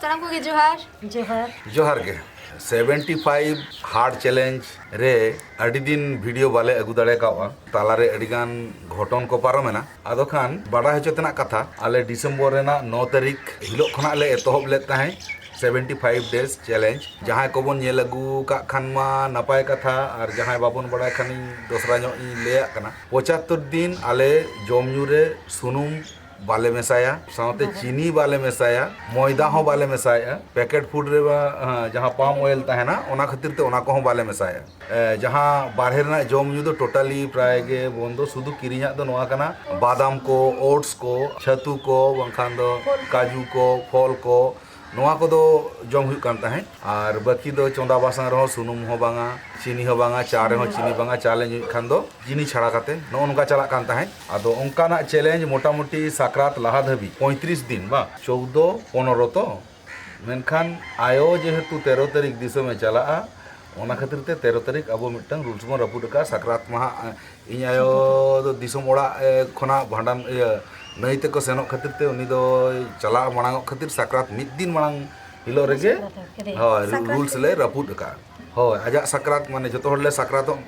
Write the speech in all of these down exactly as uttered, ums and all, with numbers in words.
ᱥᱟᱱᱟᱢ ᱠᱚᱜᱮ ᱡᱚᱦᱟᱨ᱾ ᱡᱚᱦᱟᱨ᱾ ᱡᱚᱦᱟᱨ ᱜᱮ᱾ ᱥᱮᱵᱷᱮᱱᱴᱤ ᱯᱷᱟᱭᱤᱵᱷ ᱦᱟᱨᱰ ᱪᱮᱞᱮᱧᱡᱽ ᱨᱮ ᱟᱹᱰᱤ ᱫᱤᱱ ᱵᱷᱤᱰᱤᱭᱳ ᱵᱟᱞᱮ ᱟᱹᱜᱩ ᱫᱟᱲᱮ ᱠᱟᱣᱟ, ᱛᱟᱞᱟᱨᱮ ᱟᱹᱰᱤ ᱜᱟᱱ ᱜᱷᱚᱴᱚᱱ ᱠᱚ ᱯᱟᱨᱚᱢᱮᱱᱟ᱾ ᱟᱫᱚ ᱠᱷᱟᱱ ᱵᱟᱰᱟᱭ ᱦᱚᱪᱚ ᱛᱮᱱᱟᱜ ᱠᱟᱛᱷᱟ, ᱟᱞᱮ ᱰᱤᱥᱮᱢᱵᱚᱨ ᱨᱮᱱᱟᱜ ᱱᱚ ᱛᱟᱹᱨᱤᱠᱷ ᱦᱤᱞᱳᱜ ᱠᱷᱚᱱᱟᱜ ᱞᱮ ᱮᱛᱚᱦᱚᱵ ᱞᱮᱫ ᱛᱟᱦᱮᱸᱫ ᱥᱮᱵᱷᱮᱱᱴᱤ ᱯᱷᱟᱭᱤᱵᱷ ᱰᱮᱡᱽ ᱪᱮᱞᱮᱧᱡᱽ᱾ ᱡᱟᱦᱟᱸᱭ ᱠᱚᱵᱚᱱ ᱧᱮᱞ ᱟᱹᱜᱩ ᱠᱟᱜ ᱠᱷᱟᱱ ᱢᱟ ᱱᱟᱯᱟᱭ ᱠᱟᱛᱷᱟ, ᱟᱨ ᱡᱟᱦᱟᱸᱭ ᱵᱟᱵᱚᱱ ᱵᱟᱲᱟᱭ ᱠᱷᱟᱱᱤᱧ ᱫᱚᱥᱨᱟ ᱧᱚᱜ ᱤᱧ ᱞᱟᱹᱭᱟᱜ ᱠᱟᱱᱟ᱾ ᱯᱚᱸᱪᱟᱛᱛᱳᱨ ᱫᱤᱱ ᱟᱞᱮ ᱡᱚᱢ ᱧᱩ ᱨᱮ ᱥᱩᱱᱩᱢ ᱵᱟᱞᱮ ᱢᱮᱥᱟᱭᱟ, ᱥᱟᱶᱛᱮ ᱵᱟᱵᱟ᱾ ᱪᱤᱱᱤ ᱵᱟᱞᱮ ᱢᱮᱥᱟᱭᱟ, ᱢᱚᱭᱫᱟ ᱦᱚᱸ ᱵᱟᱞᱮ ᱢᱮᱥᱟᱭᱟ᱾ ᱯᱮᱠᱮᱴ ᱯᱷᱩᱰ ᱨᱮ ᱵᱟ, ᱦᱮᱸ, ᱡᱟᱦᱟᱸ ᱯᱟᱢ ᱚᱭᱮᱞ ᱛᱟᱦᱮᱱᱟ, ᱚᱱᱟ ᱠᱷᱟᱹᱛᱤᱨ ᱛᱮ ᱚᱱᱟ ᱠᱚᱦᱚᱸ ᱵᱟᱞᱮ ᱢᱮᱥᱟᱭᱟ᱾ ᱮ, ᱡᱟᱦᱟᱸ ᱵᱟᱨᱦᱮ ᱨᱮᱱᱟᱜ ᱡᱚᱢ ᱧᱩ ᱫᱚ ᱴᱳᱴᱟᱞᱤ ᱯᱨᱟᱭ ᱜᱮ ᱵᱚᱱᱫᱚ᱾ ᱥᱩᱫᱷᱩ ᱠᱤᱨᱤᱧᱟᱜ ᱫᱚ ᱱᱚᱣᱟ ᱠᱟᱱᱟ, ᱵᱟᱫᱟᱢ ᱠᱚ, ᱳᱴᱥ ᱠᱚ, ᱪᱷᱟᱹᱛᱩ ᱠᱚ, ᱵᱟᱝᱠᱷᱟᱱ ᱫᱚ ᱯᱷᱚᱞ ᱠᱚ᱾ ᱠᱟᱡᱩ ᱠᱚ, ᱯᱷᱚᱞ ᱠᱚ, ᱱᱚᱣᱟ ᱠᱚᱫᱚ ᱡᱚᱢ ᱦᱩᱭᱩᱜ ᱠᱟᱱ ᱛᱟᱦᱮᱸᱫ᱾ ᱟᱨ ᱵᱟᱹᱠᱤ ᱫᱚ ᱪᱚᱸᱫᱟ ᱵᱟᱥᱟᱝ ᱨᱮᱦᱚᱸ ᱥᱩᱱᱩᱢ ᱦᱚᱸ ᱵᱟᱝᱟ, ᱪᱤᱱᱤ ᱦᱚᱸ ᱵᱟᱝᱟ, ᱪᱟ ᱨᱮᱦᱚᱸ ᱪᱤᱱᱤ ᱵᱟᱝᱟ, ᱪᱟ ᱞᱮ ᱧᱩᱭᱮᱫ ᱠᱷᱟᱱ ᱫᱚ ᱪᱤᱱᱤ ᱪᱷᱟᱲᱟ ᱠᱟᱛᱮ ᱱᱚᱜᱼᱚ ᱱᱚᱝᱠᱟ ᱪᱟᱞᱟᱜ ᱠᱟᱱ ᱛᱟᱦᱮᱸᱫ᱾ ᱟᱫᱚ ᱚᱱᱠᱟᱱᱟᱜ ᱪᱮᱞᱮᱧᱡᱽ ᱢᱚᱴᱟᱢᱩᱴᱤ ᱥᱟᱠᱨᱟᱛ ᱞᱟᱦᱟ ᱫᱷᱟᱹᱵᱤᱡ ᱯᱚᱸᱭᱛᱨᱤᱥ ᱫᱤᱱ ᱵᱟ ᱪᱳᱫᱽᱫᱳ ᱯᱚᱱᱨᱚ ᱛᱚ, ᱢᱮᱱᱠᱷᱟᱱ ᱟᱭᱳ ᱡᱮᱦᱮᱛᱩ ᱛᱮᱨᱚ ᱛᱟᱹᱨᱤᱠᱷ ᱫᱤᱥᱚᱢᱮ ᱪᱟᱞᱟᱜᱼᱟ, ᱚᱱᱟ ᱠᱷᱟᱹᱛᱤᱨ ᱛᱮ ᱛᱮᱨᱚ ᱛᱟᱹᱨᱤᱠᱷ ᱟᱵᱚ ᱢᱤᱫᱴᱟᱝ ᱨᱩᱞᱥ ᱵᱚᱱ ᱨᱟᱹᱯᱩᱫ ᱟᱠᱟᱫᱼᱟ᱾ ᱥᱟᱠᱨᱟᱛ ᱢᱟᱦᱟ, ᱤᱧ ᱟᱭᱳ ᱫᱚ ᱫᱤᱥᱚᱢ ᱚᱲᱟᱜ, ᱮ, ᱠᱷᱚᱱᱟᱜ ᱵᱷᱟᱸᱰᱟᱱ, ᱤᱭᱟᱹ, ᱱᱟᱹᱭ ᱛᱮᱠᱚ ᱥᱮᱱᱚᱜ ᱠᱷᱟᱹᱛᱤᱨ ᱛᱮ ᱩᱱᱤ ᱫᱚᱭ ᱪᱟᱞᱟᱜ ᱢᱟᱲᱟᱝᱚᱜ ᱠᱷᱟᱹᱛᱤᱨ ᱥᱟᱠᱨᱟᱛ ᱢᱤᱫ ᱫᱤᱱ ᱢᱟᱲᱟᱝ ᱦᱤᱞᱳᱜ ᱨᱮᱜᱮ, ᱥᱟᱠᱨᱟᱛ ᱨᱮᱜᱮ᱾ ᱦᱳᱭ, ᱥᱟᱠᱨᱟᱛ ᱨᱩᱞᱥ ᱨᱮᱜᱮ᱾ ᱞᱮ ᱨᱟᱹᱯᱩᱫ ᱟᱠᱟᱫᱼᱟ᱾ ᱦᱳᱭ, ᱟᱡᱟᱜ ᱥᱟᱠᱨᱟᱛ, ᱢᱟᱱᱮ, ᱡᱚᱛᱚ ᱦᱚᱲ ᱞᱮ ᱥᱟᱠᱨᱟᱛᱚᱜ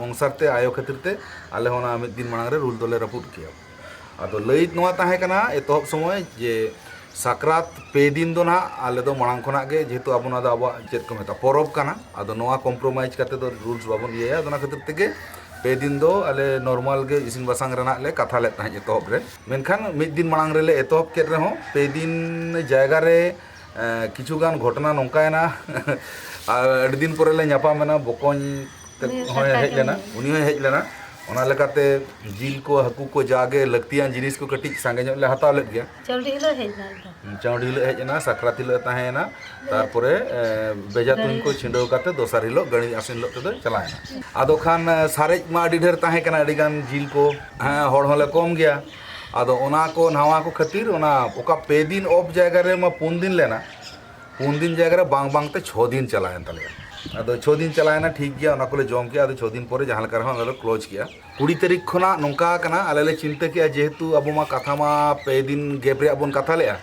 ᱚᱝᱥᱟᱨ ᱛᱮ ᱟᱭᱳ ᱠᱷᱟᱹᱛᱤᱨ ᱛᱮ ᱟᱞᱮ ᱦᱚᱸ ᱚᱱᱟ ᱢᱤᱫ ᱫᱤᱱ ᱢᱟᱲᱟᱝ ᱨᱮ ᱨᱩᱞ ᱫᱚᱞᱮ ᱨᱟᱹᱯᱩᱫ ᱠᱮᱜᱼᱟ᱾ ᱟᱫᱚ ᱞᱟᱹᱭ ᱱᱚᱣᱟ ᱛᱟᱦᱮᱸ ᱠᱟᱱᱟ ᱮᱛᱚᱦᱚᱵ ᱥᱚᱢᱚᱭ ᱡᱮ ᱥᱟᱠᱨᱟᱛ ᱯᱮ ᱫᱤᱱ ᱫᱚ ᱱᱟᱦᱟᱜ ᱟᱞᱮ ᱫᱚ ᱢᱟᱲᱟᱝ ᱠᱷᱚᱱᱟᱜ ᱜᱮ, ᱡᱮᱦᱮᱛᱩ ᱟᱵᱚ ᱱᱚᱣᱟ ᱫᱚ ᱟᱵᱚᱣᱟᱜ ᱪᱮᱫ ᱠᱚ ᱢᱮᱛᱟᱜᱼᱟ, ᱯᱚᱨᱚᱵᱽ ᱠᱟᱱᱟ, ᱟᱫᱚ ᱱᱚᱣᱟ ᱠᱚᱢᱯᱨᱳᱢᱟᱭᱤᱡᱽ ᱠᱟᱛᱮ ᱫᱚ ᱨᱩᱞᱥ ᱵᱟᱵᱚᱱ ᱤᱭᱟᱹᱭᱟ᱾ ᱟᱫᱚ ᱚᱱᱟ ᱠᱷᱟᱹᱛᱤᱨ ᱛᱮᱜᱮ ᱯᱮ ᱫᱤᱱ ᱫᱚ ᱟᱞᱮ ᱱᱚᱨᱢᱟᱞ ᱜᱮ ᱤᱥᱤᱱ ᱵᱟᱥᱟᱝ ᱨᱮᱱᱟᱜ ᱞᱮ ᱠᱟᱛᱷᱟ ᱞᱮᱫ ᱛᱟᱦᱮᱸᱫ ᱮᱛᱚᱦᱚᱵ ᱨᱮ᱾ ᱢᱮᱱᱠᱷᱟᱱ ᱢᱤᱫ ᱫᱤᱱ ᱢᱟᱲᱟᱝ ᱨᱮᱞᱮ ᱮᱛᱚᱦᱚᱵ ᱠᱮᱫ ᱨᱮᱦᱚᱸ, ᱯᱮ ᱫᱤᱱ ᱡᱟᱭᱜᱟ ᱨᱮ, ᱮ, ᱠᱤᱪᱷᱩ ᱜᱟᱱ ᱜᱷᱚᱴᱚᱱᱟ ᱱᱚᱝᱠᱟᱭᱮᱱᱟ᱾ ᱟᱨ ᱟᱹᱰᱤ ᱫᱤᱱ ᱯᱚᱨᱮ ᱞᱮ ᱧᱟᱯᱟᱢ ᱮᱱᱟ, ᱵᱚᱠᱚᱧ ᱩᱱᱤ ᱦᱚᱸᱭ ᱥᱟᱠᱨᱟᱛ ᱦᱮᱡ ᱞᱮᱱᱟ, ᱡᱚᱢ ᱩᱱᱤ ᱦᱚᱸᱭ ᱦᱮᱡ ᱞᱮᱱᱟ᱾ ᱚᱱᱟ ᱞᱮᱠᱟᱛᱮ ᱡᱤᱞ ᱠᱚ, ᱦᱟᱹᱠᱩ ᱠᱚ, ᱡᱟᱜᱮ ᱞᱟᱹᱠᱛᱤᱭᱟᱱ ᱡᱤᱱᱤᱥ ᱠᱚ ᱠᱟᱹᱴᱤᱡ ᱥᱟᱸᱜᱮ ᱧᱚᱜ ᱞᱮ ᱦᱟᱛᱟᱣ ᱞᱮᱫ ᱜᱮᱭᱟ᱾ ᱪᱟᱹᱣᱰᱤ ᱦᱤᱞᱳᱜ ᱦᱮᱡ ᱮᱱᱟ ᱮᱠᱫᱚᱢ᱾ ᱦᱩᱸ, ᱪᱟᱹᱣᱰᱤ ᱦᱤᱞᱳᱜ ᱦᱮᱡ ᱮᱱᱟ, ᱥᱟᱠᱨᱟᱛ ᱦᱤᱞᱳᱜ ᱮ ᱛᱟᱦᱮᱸᱭᱮᱱᱟ᱾ ᱛᱟᱨᱯᱚᱨᱮ, ᱮ, ᱵᱮᱡᱷᱟ ᱛᱩᱧ ᱠᱚ ᱜᱟᱹᱲᱤ ᱪᱷᱤᱸᱰᱟᱹᱣ ᱠᱟᱛᱮ ᱫᱚᱥᱟᱨ ᱦᱤᱞᱳᱜ ᱜᱟᱹᱲᱤ ᱟᱥᱮᱱ ᱦᱤᱞᱳᱜ ᱛᱮᱫᱚᱭ ᱪᱟᱞᱟᱣᱮᱱᱟ᱾ ᱟᱫᱚ ᱠᱷᱟᱱ, ᱮ, ᱥᱟᱨᱮᱡ ᱢᱟ ᱟᱹᱰᱤ ᱰᱷᱮᱨ ᱛᱟᱦᱮᱸ ᱠᱟᱱᱟ, ᱟᱹᱰᱤ ᱜᱟᱱ ᱡᱤᱞ ᱠᱚ᱾ ᱦᱮᱸ, ᱦᱚᱲ ᱦᱚᱸᱞᱮ ᱠᱚᱢ ᱜᱮᱭᱟ᱾ ᱟᱫᱚ ᱚᱱᱟ ᱠᱚ ᱱᱟᱣᱟ ᱠᱚ ᱠᱷᱟᱹᱛᱤᱨ ᱚᱱᱟ ᱚᱠᱟ ᱯᱮ ᱫᱤᱱ ᱚᱯᱷ ᱡᱟᱭᱜᱟ ᱨᱮ ᱢᱟ ᱯᱩᱱ ᱫᱤᱱ ᱞᱮᱱᱟ, ᱯᱩᱱ ᱫᱤᱱ ᱡᱟᱭᱜᱟ ᱨᱮ ᱵᱟᱝ ᱵᱟᱝ ᱛᱮ ᱪᱷᱚ ᱫᱤᱱ ᱪᱟᱞᱟᱣᱮᱱ ᱛᱟᱞᱮᱭᱟ᱾ ᱟᱫᱚ ᱪᱷᱚ ᱫᱤᱱ ᱪᱟᱞᱟᱣᱮᱱᱟ, ᱴᱷᱤᱠ ᱜᱮᱭᱟ, ᱚᱱᱟ ᱠᱚᱞᱮ ᱡᱚᱢ ᱠᱮᱜᱼᱟ᱾ ᱟᱫᱚ ᱪᱷᱚ ᱫᱤᱱ ᱯᱚᱨᱮ ᱡᱟᱦᱟᱸ ᱞᱮᱠᱟ ᱨᱮᱦᱚᱸ ᱟᱞᱮ ᱞᱮ ᱠᱞᱳᱡᱽ ᱠᱮᱜᱼᱟ᱾ ᱠᱩᱲᱤ ᱛᱟᱹᱨᱤᱠᱷ ᱠᱷᱚᱱᱟᱜ ᱱᱚᱝᱠᱟ ᱠᱟᱱᱟ, ᱟᱞᱮ ᱞᱮ ᱪᱤᱱᱛᱟᱹ ᱠᱮᱜᱼᱟ, ᱡᱮᱦᱮᱛᱩ ᱟᱵᱚ ᱢᱟ ᱠᱟᱛᱷᱟ ᱢᱟ ᱯᱮ ᱫᱤᱱ ᱜᱮᱯ ᱨᱮᱭᱟᱜ ᱵᱚᱱ ᱠᱟᱛᱷᱟ ᱞᱮᱜᱼᱟ,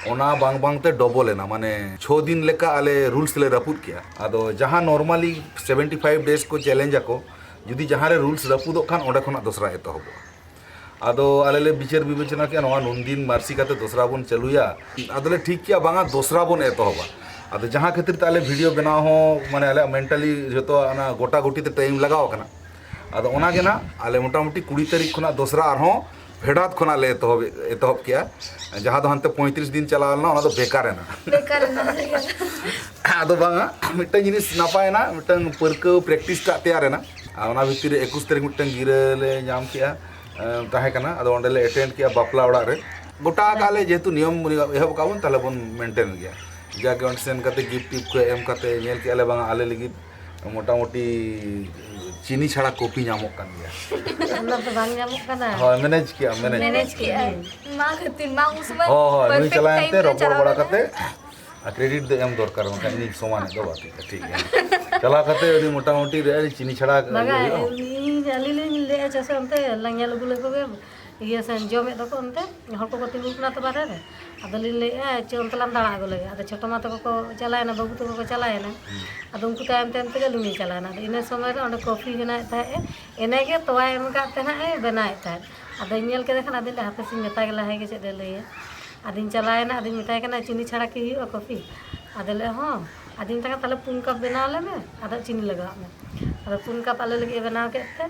ᱚᱱᱟ ᱵᱟᱝ ᱵᱟᱝ ᱛᱮ ᱰᱚᱵᱚᱞ ᱮᱱᱟ, ᱢᱟᱱᱮ ᱪᱷᱚ ᱫᱤᱱ ᱞᱮᱠᱟ ᱟᱞᱮ ᱨᱩᱞᱥ ᱞᱮ ᱨᱟᱹᱯᱩᱫ ᱠᱮᱜᱼᱟ᱾ ᱟᱫᱚ ᱡᱟᱦᱟᱸ normally seventy five days ᱠᱚ ᱪᱮᱞᱮᱧᱡᱽ ᱟᱠᱚ, ᱡᱩᱫᱤ ᱡᱟᱦᱟᱸ ᱨᱮ ᱨᱩᱞᱥ ᱨᱟᱹᱯᱩᱫᱚᱜ ᱠᱷᱟᱱ, ᱚᱸᱰᱮ ᱠᱷᱚᱱᱟᱜ ᱫᱚᱥᱨᱟ ᱮᱛᱚᱦᱚᱵᱚᱜᱼᱟ᱾ ᱟᱫᱚ ᱟᱞᱮ ᱞᱮ ᱵᱤᱪᱟᱹᱨ ᱵᱤᱵᱮᱪᱚᱱᱟ ᱠᱮᱜᱼᱟ, ᱱᱚᱣᱟ ᱱᱩᱱ ᱫᱤᱱ ᱢᱟᱨᱥᱤ ᱠᱟᱛᱮ ᱫᱚᱥᱨᱟ ᱵᱚᱱ ᱪᱟᱹᱞᱩᱭᱟ᱾ ᱟᱫᱚ ᱞᱮ ᱴᱷᱤᱠ ᱠᱮᱜᱼᱟ, ᱵᱟᱝᱟ, ᱫᱚᱥᱨᱟ ᱵᱚᱱ ᱮᱛᱚᱦᱚᱵᱟ᱾ ᱟᱫᱚ ᱡᱟᱦᱟᱸ ᱠᱷᱟᱹᱛᱤᱨ ᱛᱮ ᱟᱞᱮ ᱵᱷᱤᱰᱤᱭᱳ ᱵᱮᱱᱟᱣ ᱦᱚᱸ, ᱢᱟᱱᱮ, ᱟᱞᱮᱭᱟᱜ ᱢᱮᱱᱴᱟᱞᱤ ᱡᱷᱚᱛᱚ ᱚᱱᱟ ᱜᱚᱴᱟ ᱜᱩᱴᱤ ᱛᱮ ᱴᱟᱭᱤᱢ ᱞᱟᱜᱟᱣ ᱟᱠᱟᱱᱟ᱾ ᱟᱫᱚ ᱚᱱᱟ ᱜᱮ ᱱᱟᱜ ᱟᱞᱮ ᱢᱚᱴᱟᱢᱩᱴᱤ ᱠᱩᱲᱤ ᱛᱟᱹᱨᱤᱠᱷ ᱠᱷᱚᱱᱟᱜ ᱫᱚᱥᱨᱟ ᱟᱨᱦᱚᱸ ᱯᱷᱮᱰᱟᱛ ᱠᱷᱚᱱᱟᱜ ᱞᱮ ᱮᱛᱚᱦᱚᱵ, ᱮᱛᱚᱦᱚᱵ ᱠᱮᱜᱼᱟ, ᱡᱟᱦᱟᱸ ᱫᱚ ᱦᱟᱱᱛᱮ ᱯᱚᱸᱭᱛᱨᱤᱥ ᱫᱤᱱ ᱪᱟᱞᱟᱣ ᱞᱮᱱᱟ, ᱚᱱᱟ ᱫᱚ ᱵᱮᱠᱟᱨ ᱮᱱᱟ᱾ ᱵᱮᱠᱟᱨ ᱮᱱᱟ᱾ ᱟᱫᱚ ᱵᱟᱝᱟ, ᱢᱤᱫᱴᱟᱝ ᱡᱤᱱᱤᱥ ᱱᱟᱯᱟᱭᱮᱱᱟ, ᱢᱤᱫᱴᱟᱝ ᱯᱟᱹᱨᱠᱟᱹᱣ ᱯᱨᱮᱠᱴᱤᱥ ᱴᱟᱜ ᱛᱮᱭᱟᱨ ᱮᱱᱟ᱾ ᱟᱨ ᱚᱱᱟ ᱵᱷᱤᱛᱤᱨ ᱨᱮ ᱮᱠᱩᱥ ᱛᱟᱹᱨᱤᱠᱷ ᱢᱤᱫᱴᱟᱝ ᱜᱤᱨᱟᱹ ᱞᱮ ᱧᱟᱢ ᱠᱮᱜᱼᱟ, ᱮᱸ, ᱛᱟᱦᱮᱸ ᱠᱟᱱᱟ᱾ ᱟᱫᱚ ᱚᱸᱰᱮ ᱞᱮ ᱮᱴᱮᱱᱰ ᱠᱮᱜᱼᱟ ᱵᱟᱯᱞᱟ ᱚᱲᱟᱜ ᱨᱮ᱾ ᱜᱚᱴᱟ ᱟᱠᱟᱫ ᱞᱮ, ᱡᱮᱦᱮᱛᱩ ᱱᱤᱭᱚᱢ ᱮᱦᱚᱵ ᱟᱠᱟᱫ ᱵᱚᱱ, ᱛᱟᱦᱞᱮ ᱵᱚᱱ ᱢᱮᱱᱴᱮᱱ ᱜᱮᱭᱟ᱾ ᱡᱟᱜᱮ ᱚᱸᱰᱮ ᱥᱮᱱ ᱠᱟᱛᱮ ᱜᱤᱯᱷᱴ ᱴᱤᱯᱷᱴ ᱠᱚ ᱮᱢ ᱠᱟᱛᱮ ᱧᱮᱞ ᱠᱮᱜᱼᱟ ᱞᱮ, ᱵᱟᱝᱟ, ᱟᱞᱮ ᱞᱟᱹᱜᱤᱫ ᱢᱚᱴᱟᱢᱩᱴᱤ ᱪᱤᱱᱤ ᱪᱷᱟᱲᱟ ᱠᱚᱯᱷᱤ ᱧᱟᱢᱚᱜ ᱠᱟᱱ ᱜᱮᱭᱟ᱾ ᱚᱱᱟ ᱫᱚ ᱵᱟᱝ ᱧᱟᱢᱚᱜ ᱠᱟᱱᱟ᱾ ᱦᱳᱭ, ᱢᱮᱱᱮᱡᱽ ᱠᱮᱜᱼᱟ, ᱢᱮᱱᱮᱡᱽ᱾ ᱢᱮᱱᱮᱡᱽ ᱠᱮᱜᱼᱟ᱾ ᱢᱟ ᱠᱷᱟᱹᱛᱤᱨ ᱢᱟ ᱩᱱ ᱥᱚᱢᱚᱭ ᱦᱳᱭ, ᱦᱳᱭ, ᱱᱩᱭ perfect ᱪᱟᱞᱟᱣᱮᱱ time ᱛᱮ ᱨᱮ ᱨᱚᱯᱚᱲ ᱪᱟᱞᱟᱣ ᱵᱟᱲᱟ ᱞᱮᱱᱟ᱾ ᱠᱟᱛᱮ ᱟᱨ ᱠᱨᱮᱰᱤᱴ ᱫᱚ ᱮᱢ ᱫᱚᱨᱠᱟᱨ, ᱵᱟᱝᱠᱷᱟᱱ ᱤᱧ ᱥᱚᱢᱟᱱ ᱫᱚ ᱵᱟᱹᱲᱛᱤᱜᱼᱟ, ᱴᱷᱤᱠ ᱜᱮᱭᱟ᱾ ᱪᱟᱞᱟᱣ ᱠᱟᱛᱮ ᱩᱱᱤ ᱢᱚᱴᱟᱢᱩᱴᱤ ᱨᱮ ᱪᱤᱱᱤ ᱪᱷᱟᱲᱟ ᱵᱟᱝᱟ, ᱤᱭᱟᱹ ᱦᱩᱭᱩᱜᱼᱟ᱾ ᱤᱧ ᱟᱹᱞᱤᱧ ᱞᱤᱧ ᱞᱟᱹᱭᱮᱫᱼᱟ, ᱪᱮᱫᱟᱜ ᱥᱮ ᱚᱱᱛᱮ ᱞᱟᱝ ᱧᱮᱞ ᱟᱹᱜᱩ ᱞᱮᱠᱚ ᱜᱮ, ᱤᱭᱟᱹ ᱥᱮᱱ ᱡᱚᱢᱮᱫ ᱫᱚᱠᱚ ᱚᱱᱛᱮ, ᱦᱚᱲ ᱠᱚᱠᱚ ᱛᱤᱸᱜᱩ ᱠᱟᱱᱟ ᱛᱚ ᱵᱟᱦᱨᱮ ᱨᱮ᱾ ᱟᱫᱚ ᱞᱤᱧ ᱞᱟᱹᱭᱮᱫᱼᱟ, ᱪᱚ ᱚᱱᱛᱮ ᱞᱟᱝ ᱫᱟᱬᱟ ᱟᱹᱜᱩ ᱞᱮᱜᱮ᱾ ᱟᱫᱚ ᱪᱷᱳᱴᱳ ᱢᱟ ᱛᱟᱠᱚ ᱠᱚ ᱪᱟᱞᱟᱣᱮᱱᱟ, ᱵᱟᱹᱵᱩ ᱛᱟᱠᱚ ᱠᱚ ᱪᱟᱞᱟᱣᱮᱱᱟ᱾ ᱦᱩᱸ᱾ ᱟᱫᱚ ᱩᱱᱠᱩ ᱛᱟᱭᱚᱢ ᱛᱟᱭᱚᱢ ᱛᱮᱜᱮ ᱟᱹᱞᱤᱧ ᱞᱤᱧ ᱪᱟᱞᱟᱣᱮᱱᱟ᱾ ᱟᱫᱚ ᱤᱱᱟᱹ ᱥᱚᱢᱚᱭ ᱨᱮ ᱚᱸᱰᱮ ᱠᱚᱯᱷᱤ ᱵᱮᱱᱟᱣᱮᱫ ᱛᱟᱦᱮᱸᱫ ᱮ, ᱮᱱᱮ ᱜᱮ ᱛᱚᱣᱟᱭ ᱮᱢ ᱟᱠᱟᱫ ᱛᱟᱦᱮᱸᱫ ᱮ, ᱵᱮᱱᱟᱣᱮᱫ ᱛᱟᱦᱮᱸᱫ᱾ ᱟᱫᱚᱧ ᱧᱮᱞ ᱠᱮᱫᱮ ᱠᱷᱟᱱ ᱟᱫᱚᱧ ᱞᱟᱹᱭᱟ, ᱦᱟᱯᱮ ᱥᱮᱧ ᱢᱮᱛᱟ ᱜᱮ ᱞᱟᱦᱟᱭ ᱜᱮ ᱪᱮᱫ ᱮ ᱞᱟᱹᱭᱟ᱾ ᱟᱫᱚᱧ ᱪᱟᱞᱟᱣᱮᱱᱟ, ᱟᱫᱚᱧ ᱢᱮᱛᱟᱭ ᱠᱟᱱᱟ, "ᱪᱤᱱᱤ ᱪᱷᱟᱲᱟ ᱠᱤ ᱦᱩᱭᱩᱜᱼᱟ ᱠᱚᱯᱷᱤ?" ᱟᱫᱚᱭ ᱞᱟᱹᱭᱟ, "ᱦᱚᱸ᱾" ᱟᱫᱚᱧ ᱢᱮᱛᱟᱭ ᱠᱟᱱᱟ, "ᱛᱟᱦᱞᱮ ᱯᱩᱱ ᱠᱟᱯ ᱵᱮᱱᱟᱣ ᱟᱞᱮ ᱢᱮ, ᱟᱫᱚ ᱪᱤᱱᱤ ᱞᱟᱜᱟᱣᱟᱜ ᱢᱮ᱾" ᱟᱫᱚ ᱯᱩᱱ ᱠᱟᱯ ᱟᱞᱮ ᱞᱟᱹᱜᱤᱫ ᱮ ᱵᱮᱱᱟᱣ ᱠᱮᱫ ᱛᱮ,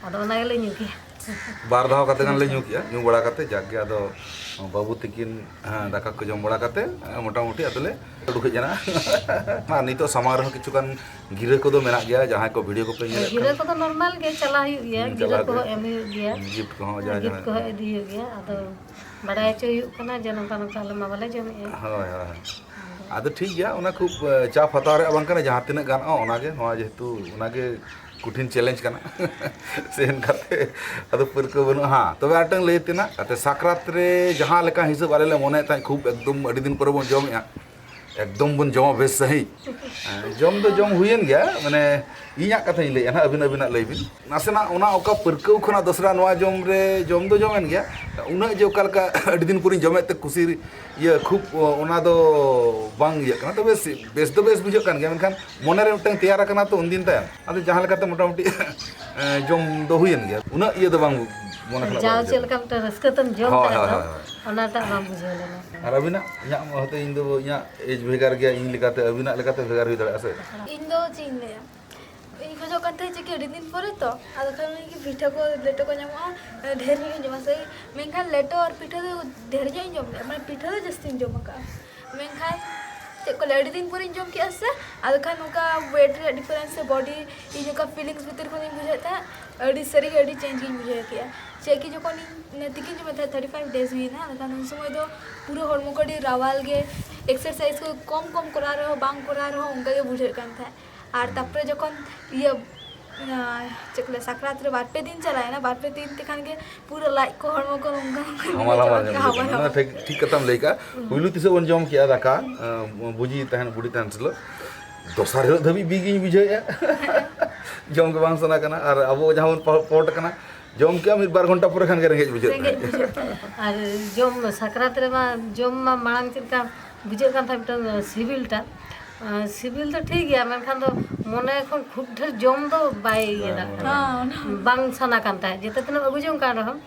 ᱟᱫᱚ ᱚᱱᱟ ᱜᱮᱞᱮ ᱧᱩ ᱠᱮᱜᱼᱟ᱾ ᱵᱟᱨ ᱫᱷᱟᱣ ᱠᱟᱛᱮ ᱜᱟᱱ ᱞᱮ ᱧᱩ ᱠᱮᱜᱼᱟ᱾ ᱧᱩ ᱵᱟᱲᱟ ᱠᱟᱛᱮ ᱡᱟᱠ ᱜᱮ ᱟᱫᱚ ᱵᱟᱹᱵᱩ ᱛᱤᱠᱤᱱ, ᱦᱮᱸ, ᱫᱟᱠᱟ ᱠᱚ ᱡᱚᱢ ᱵᱟᱲᱟ ᱠᱟᱛᱮ, ᱦᱮᱸ, ᱢᱚᱴᱟᱢᱩᱴᱤ ᱟᱫᱚ ᱞᱮ ᱩᱰᱩᱠ ᱦᱮᱡ ᱮᱱᱟ᱾ ᱟᱨ ᱱᱤᱛᱚᱜ ᱥᱟᱢᱟᱝ ᱨᱮᱦᱚᱸ ᱠᱤᱪᱷᱩ ᱜᱟᱱ ᱜᱤᱨᱟᱹ ᱠᱚᱫᱚ ᱢᱮᱱᱟᱜ ᱜᱮᱭᱟ, ᱡᱟᱦᱟᱸᱭ ᱠᱚ ᱵᱷᱤᱰᱤᱭᱳ ᱠᱚᱯᱮ ᱧᱮᱞᱮᱫ ᱜᱤᱨᱟᱹ ᱠᱟᱱ᱾ ᱠᱚᱫᱚ ᱱᱚᱨᱢᱟᱞ ᱜᱮ ᱪᱟᱞᱟᱣ ᱦᱩᱭᱩᱜ ᱜᱮᱭᱟ, ᱦᱩᱸ, ᱜᱤᱨᱟᱹ ᱪᱟᱞᱟᱣ ᱠᱚᱦᱚᱸ ᱜᱮ᱾ ᱮᱢ ᱦᱩᱭᱩᱜ ᱜᱮᱭᱟ᱾ ᱜᱤᱯᱷᱴ ᱠᱚᱦᱚᱸ ᱟᱨ ᱡᱟᱦᱟᱸ ᱜᱤᱯᱷᱴ ᱡᱟᱦᱟᱸ ᱠᱚᱦᱚᱸ ᱤᱫᱤ ᱦᱩᱭᱩᱜ ᱜᱮᱭᱟ᱾ ᱟᱫᱚ ᱵᱟᱲᱟᱭ ᱦᱚᱪᱚ ᱦᱩᱭᱩᱜ ᱠᱟᱱᱟ ᱡᱮ ᱱᱚᱝᱠᱟ ᱱᱚᱝᱠᱟ ᱟᱞᱮ ᱢᱟ ᱵᱟᱞᱮ ᱡᱚᱢᱮᱜᱼᱟ᱾ ᱦᱳᱭ, ᱦᱳᱭ᱾ ᱟᱫᱚ ᱴᱷᱤᱠ ᱜᱮᱭᱟ, ᱚᱱᱟ ᱠᱷᱩᱵ, ᱮ, ᱪᱟᱯ ᱦᱟᱛᱟᱣ ᱨᱮᱭᱟᱜ ᱵᱟᱝ ᱠᱟᱱᱟ, ᱡᱟᱦᱟᱸ ᱛᱤᱱᱟᱹᱜ ᱜᱟᱱᱚᱜᱼᱟ ᱚᱱᱟᱜᱮ, ᱱᱚᱣᱟ ᱡᱮᱦᱮᱛᱩ ᱚᱱᱟᱜᱮ ᱠᱚᱴᱷᱤᱱ ᱪᱮᱞᱮᱧᱡᱽ ᱠᱟᱱᱟ᱾ ᱥᱮᱱ ᱠᱟᱛᱮ ᱟᱫᱚ ᱯᱟᱹᱨᱠᱟᱹᱣ ᱵᱟᱹᱱᱩᱜᱼᱟ᱾ ᱦᱟᱸ, ᱛᱚᱵᱮ ᱟᱨᱴᱟᱝ ᱞᱟᱹᱭ ᱛᱮᱱᱟᱜ, ᱟᱛᱮ ᱥᱟᱠᱨᱟᱛ ᱨᱮ ᱡᱟᱦᱟᱸ ᱞᱮᱠᱟ ᱦᱤᱥᱟᱹᱵ ᱟᱞᱮ ᱞᱮ ᱢᱚᱱᱮᱭᱮᱫ ᱛᱟᱦᱮᱸᱫ, ᱠᱷᱩᱵ ᱮᱠᱫᱚᱢ ᱟᱹᱰᱤ ᱫᱤᱱ ᱯᱚᱨᱮ ᱵᱚᱱ ᱡᱚᱢᱮᱜᱼᱟ, ᱮᱠᱫᱚᱢ ᱵᱚᱱ ᱡᱚᱢᱟ ᱵᱮᱥ ᱥᱟᱺᱦᱤᱡ᱾ ᱡᱚᱢ ᱫᱚ ᱡᱚᱢ ᱦᱩᱭᱮᱱ ᱜᱮᱭᱟ, ᱢᱟᱱᱮ ᱤᱧᱟᱹᱜ ᱠᱟᱛᱷᱟᱧ ᱞᱟᱹᱭᱮᱫᱼᱟ ᱱᱟᱦᱟᱜ, ᱟᱹᱵᱤᱱ ᱟᱹᱵᱤᱱᱟᱜ ᱞᱟᱹᱭ ᱵᱤᱱ᱾ ᱱᱟᱥᱮᱱᱟᱜ ᱚᱱᱟ ᱚᱠᱟ ᱯᱟᱹᱨᱠᱟᱹᱣ ᱠᱷᱚᱱᱟᱜ ᱫᱚᱥᱨᱟ ᱱᱚᱣᱟ ᱡᱚᱢ ᱨᱮ ᱡᱚᱢ ᱫᱚ ᱡᱚᱢᱮᱱ ᱜᱮᱭᱟ, ᱩᱱᱟᱹᱜ ᱡᱮ ᱚᱠᱟ ᱞᱮᱠᱟ ᱟᱹᱰᱤ ᱫᱤᱱ ᱯᱚᱨᱤᱧ ᱡᱚᱢᱮᱫ ᱛᱮ ᱠᱩᱥᱤ ᱤᱭᱟᱹ ᱠᱷᱩᱵ ᱚᱱᱟ ᱫᱚ ᱵᱟᱝ ᱤᱭᱟᱹᱜ ᱠᱟᱱᱟ᱾ ᱛᱚᱵᱮ ᱥᱤ- ᱵᱮᱥ ᱫᱚ ᱵᱮᱥ ᱵᱩᱡᱷᱟᱹᱜ ᱠᱟᱱ ᱜᱮᱭᱟ, ᱢᱮᱱᱠᱷᱟᱱ ᱢᱚᱱᱮᱨᱮ ᱢᱤᱫᱴᱟᱝ ᱛᱮᱭᱟᱨ ᱟᱠᱟᱱᱟ ᱛᱚ ᱩᱱᱫᱤᱱ ᱛᱟᱭᱚᱢ, ᱟᱫᱚ ᱡᱟᱦᱟᱸ ᱞᱮᱠᱟᱛᱮ ᱢᱚᱴᱟᱢᱩᱴᱤ ᱡᱚᱢ ᱫᱚ ᱦᱩᱭᱮᱱ ᱜᱮᱭᱟ, ᱩᱱᱟᱹᱜ ᱤᱭᱟᱹ ᱫᱚ ᱵᱟᱝ ᱢᱚᱱᱮ ᱠᱷᱚᱱᱟᱜ ᱡᱟᱣ ᱵᱟᱝ ᱪᱮᱫ ᱵᱩᱡᱷᱟᱹᱜ ᱞᱮᱠᱟ ᱢᱤᱫᱴᱟᱝ ᱨᱟᱹᱥᱠᱟᱹ ᱛᱮᱢ ᱡᱚᱢ ᱦᱳᱭ, ᱛᱟᱦᱮᱸ ᱦᱳᱭ, ᱫᱚ, ᱦᱳᱭ, ᱦᱳᱭ᱾ ᱚᱱᱟᱴᱟᱜ ᱵᱟᱝ ᱵᱩᱡᱷᱟᱹᱣ ᱞᱮᱱᱟ᱾ ᱟᱨ ᱟᱹᱵᱤᱱᱟᱜ? ᱤᱧᱟᱹᱜ ᱦᱚᱭᱛᱳ ᱤᱧ ᱫᱚ ᱤᱧᱟᱹᱜ ᱮᱡᱽ ᱵᱷᱮᱜᱟᱨ ᱜᱮᱭᱟ, ᱤᱧ ᱞᱮᱠᱟᱛᱮ ᱟᱹᱵᱤᱱᱟᱜ ᱞᱮᱠᱟᱛᱮ ᱵᱷᱮᱜᱟᱨ ᱦᱩᱭ ᱫᱟᱲᱮᱭᱟᱜᱼᱟ ᱥᱮ? ᱤᱧ ᱫᱚ ᱪᱮᱫ ᱤᱧ ᱞᱟᱹᱭᱟ, ᱤᱧ ᱠᱷᱚᱡᱚᱜ ᱠᱟᱱ ᱛᱟᱦᱮᱸᱫ ᱪᱮᱫ ᱠᱤ ᱟᱹᱰᱤ ᱫᱤᱱ ᱯᱚᱨᱮ ᱛᱚ, ᱟᱫᱚ ᱠᱷᱟᱱ ᱤᱧ ᱜᱮ ᱯᱤᱴᱷᱟᱹ ᱠᱚ ᱞᱮᱴᱚ ᱠᱚ ᱧᱟᱢᱚᱜᱼᱟ, ᱰᱷᱮᱨ ᱧᱚᱜ ᱤᱧ ᱡᱚᱢᱟ ᱥᱮ᱾ ᱢᱮᱱᱠᱷᱟᱱ ᱞᱮᱴᱚ ᱟᱨ ᱯᱤᱴᱷᱟᱹ ᱫᱚ ᱰᱷᱮᱨ ᱧᱚᱜ ᱤᱧ ᱡᱚᱢ ᱞᱮᱫᱼᱟ, ᱢᱟᱱᱮ ᱯᱤᱴᱷᱟᱹ ᱫᱚ ᱡᱟᱹᱥᱛᱤᱧ ᱡᱚᱢ ᱟᱠᱟᱫᱼᱟ᱾ ᱢᱮᱱᱠᱷᱟᱱ ᱪᱮᱫ ᱠᱚ ᱞᱟᱹᱭᱟ, ᱟᱹᱰᱤ ᱫᱤᱱ ᱯᱚᱨᱮᱧ ᱡᱚᱢ ᱠᱮᱫᱼᱟ ᱥᱮ, ᱟᱫᱚ ᱠᱷᱟᱱ ᱱᱚᱝᱠᱟ ᱣᱮᱴ ᱨᱮᱭᱟᱜ ᱰᱤᱯᱷᱟᱨᱮᱱᱥ ᱥᱮ ᱵᱚᱰᱤ, ᱤᱧ ᱚᱱᱠᱟ ᱯᱷᱤᱞᱤᱝᱥ ᱵᱷᱤᱛᱤᱨ ᱠᱷᱚᱱᱤᱧ ᱵᱩᱡᱷᱟᱹᱣᱮᱫ ᱛᱟᱦᱮᱸᱫ, ᱟᱹᱰᱤ ᱥᱟᱹᱨᱤᱜᱮ ᱟᱹᱰᱤ ᱪᱮᱧᱡᱽ ᱜᱤᱧ ᱵᱩᱡᱷᱟᱹᱣ ᱠᱮᱫᱼᱟ᱾ ᱪᱮᱫ ᱠᱤ ᱡᱚᱠᱷᱚᱱ ᱤᱧ ᱛᱤᱠᱤᱱ ᱡᱚᱢᱮᱫ ᱛᱟᱦᱮᱸᱫ, ᱛᱷᱟᱨᱴᱤ ᱯᱷᱟᱭᱤᱵᱷ ᱰᱮᱡᱽ ᱦᱩᱭᱱᱟ, ᱟᱫᱚ ᱠᱷᱟᱱ ᱩᱱ ᱥᱚᱢᱚᱭ ᱫᱚ ᱯᱩᱨᱟᱹ ᱦᱚᱲᱢᱚ ᱠᱚ ᱟᱹᱰᱤ ᱨᱟᱣᱟᱞ ᱜᱮ, ᱮᱠᱥᱟᱨᱥᱟᱭᱤᱡᱽ ᱠᱚ ᱠᱚᱢ ᱠᱚᱢ ᱠᱚᱨᱟᱣ ᱨᱮᱦᱚᱸ, ᱵᱟᱝ ᱠᱚᱨᱟᱣ ᱨᱮᱦᱚᱸ ᱚᱱᱠᱟ ᱜᱮ ᱵᱩᱡᱷᱟᱹᱜ ᱠᱟᱱ ᱛᱟᱦᱮᱸᱫ᱾ ᱟᱨ ᱛᱟᱨᱯᱚᱨᱮ ᱡᱚᱠᱷᱚᱱ ᱤᱭᱟᱹ, ᱟᱸ, ᱪᱮᱫ ᱠᱚ ᱞᱟᱹᱭᱟ, ᱥᱟᱠᱨᱟᱛ ᱨᱮ ᱵᱟᱨ ᱯᱮ ᱫᱤᱱ ᱪᱟᱞᱟᱣᱮᱱᱟ, ᱵᱟᱨ ᱯᱮ ᱫᱤᱱ ᱛᱮᱠᱷᱟᱱ ᱜᱮ ᱯᱩᱨᱟᱹ ᱞᱟᱡ ᱠᱚ ᱦᱚᱲᱢᱚ ᱠᱚ ᱱᱚᱝᱠᱟ ᱱᱚᱝᱠᱟ ᱦᱟᱢᱟᱞ ᱦᱟᱢᱟᱞ ᱵᱩᱡᱷᱟᱹᱜ ᱠᱟᱱᱟ᱾ ᱧᱚᱜ ᱦᱟᱢᱟᱞ ᱵᱩᱡᱷᱟᱹᱜ ᱠᱟᱱᱟ᱾ ᱦᱟᱢᱟᱞ᱾ ᱚᱱᱟ ᱴᱷᱤᱠ, ᱴᱷᱤᱠ ᱠᱟᱛᱷᱟᱢ ᱞᱟᱹᱭ ᱠᱟᱜᱼᱟ᱾ ᱦᱩᱸ᱾ ᱯᱩᱭᱞᱩ ᱛᱤᱥᱚᱜ ᱵᱚᱱ ᱡᱚᱢ ᱠᱮᱜᱼᱟ ᱫᱟᱠᱟ, ᱦᱩᱸ᱾ ᱟᱸ, ᱵᱩᱡᱤ ᱛᱟᱦᱮᱱ, ᱵᱩᱰᱤ ᱛᱟᱦᱮᱱ ᱛᱩᱞᱩᱡ, ᱫᱚᱥᱟᱨ ᱦᱤᱞᱳᱜ ᱫᱷᱟᱹᱵᱤᱡ ᱵᱤ ᱜᱤᱧ ᱵᱩᱡᱷᱟᱹᱣᱮᱫᱼᱟ᱾ ᱡᱚᱢ ᱜᱮ ᱵᱟᱝ ᱥᱟᱱᱟ ᱠᱟᱱᱟ᱾ ᱟᱨ ᱟᱵᱚ ᱡᱟᱦᱟᱸ ᱵᱚᱱ ᱯᱚ-, ᱯᱚᱴ ᱠᱟᱱᱟ, ᱡᱚᱢ ᱠᱮᱜᱼᱟ, ᱢᱤᱫ ᱵᱟᱨ ᱜᱷᱚᱱᱴᱟ ᱯᱚᱨᱮ ᱠᱷᱟᱱ ᱜᱮ ᱨᱮᱸᱜᱮᱡ ᱵᱩᱡᱷᱟᱹᱜ ᱨᱮᱸᱜᱮᱡ ᱛᱟᱦᱮᱸᱫ᱾ ᱵᱩᱡᱷᱟᱹᱜ ᱛᱟᱦᱮᱸᱫ᱾ ᱟᱨ ᱡᱚᱢ, ᱥᱟᱠᱨᱟᱛ ᱨᱮᱢᱟ ᱡᱚᱢ ᱢᱟ ᱢᱟᱲᱟᱝ ᱪᱮᱫ ᱞᱮᱠᱟ ᱵᱩᱡᱷᱟᱹᱜ ᱠᱟᱱ ᱛᱟᱦᱮᱸᱫ, ᱢᱤᱫᱴᱟᱝ ᱥᱤᱵᱤᱞ ᱴᱟᱜ, ᱟᱨ ᱥᱤᱵᱤᱞ ᱫᱚ ᱴᱷᱤᱠ ᱜᱮᱭᱟ, ᱢᱮᱱᱠᱷᱟᱱ ᱫᱚ ᱢᱚᱱᱮ ᱠᱷᱚᱱ ᱠᱷᱩᱵ ᱰᱷᱮᱨ ᱡᱚᱢ ᱫᱚ ᱵᱟᱭ ᱤᱭᱟᱹ ᱵᱟᱭ ᱫᱟᱲᱮᱭᱟᱜ ᱢᱚᱱᱮ ᱠᱟᱱᱟ᱾ ᱦᱮᱸ, ᱚᱱᱟ᱾ ᱵᱟᱝ ᱥᱟᱱᱟ ᱠᱟᱱ ᱛᱟᱦᱮᱸᱫ, ᱡᱮᱛᱮ ᱛᱤᱱᱟᱹᱜ ᱟᱹᱜᱩ ᱡᱚᱝ ᱠᱟᱱ ᱨᱮᱦᱚᱸ